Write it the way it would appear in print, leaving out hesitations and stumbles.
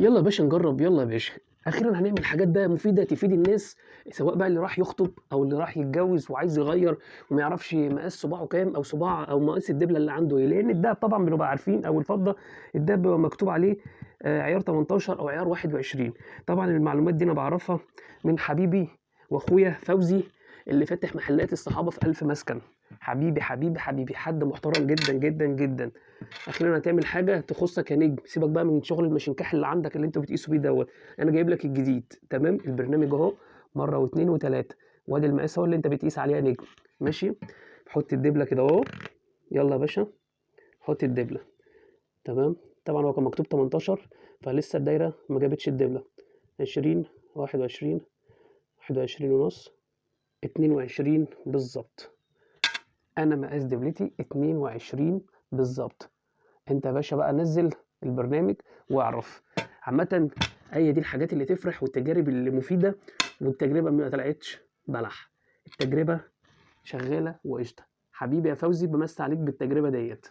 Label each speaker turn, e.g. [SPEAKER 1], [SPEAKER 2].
[SPEAKER 1] يلا يا باشا نجرب، يلا يا باشا. اخيرا هنعمل حاجات بقى مفيدة تفيد الناس، سواء بقى اللي راح يخطب او اللي راح يتجوز وعايز يغير وما يعرفش مقاس صباعه كام، او صباع او مقاس الدبله اللي عنده ايه، لان الدهب طبعا بنبقى عارفين، او الفضة الدهب بيبقى مكتوب عليه عيار 18 او عيار 21. طبعا المعلومات دي انا بعرفها من حبيبي واخويا فوزي اللي فاتح محلات الصحابة في 1000 مسكن. حبيبي حبيبي حبيبي، حد محترم جدا جدا جدا. اخيرا هتعمل حاجة تخصك يا نجم، سيبك بقى من شغل المشنكح اللي عندك اللي انتوا بتقيسوا بيه دوت، انا جايب لك الجديد. تمام، البرنامج اهو، مرة واثنين وثلاثة، وادي المقاس اهو اللي انت بتقيس عليه يا نجم. ماشي، حط الدبله كده اهو، يلا يا باشا حط الدبله. تمام، طبعا هو كان مكتوب 18 فلسه الدايرة ما جابتش الدبله. 20، 21، 21 ونص، 22 بالظبط. انا مقاس دبلتي 22 بالظبط. انت يا باشا بقى نزل البرنامج واعرف. عامة هي دي الحاجات اللي تفرح والتجارب اللي مفيدة، والتجربة ما طلعتش بلح، التجربة شغالة وقشطة. حبيبي يا فوزي، بمسي عليك بالتجربة ديت.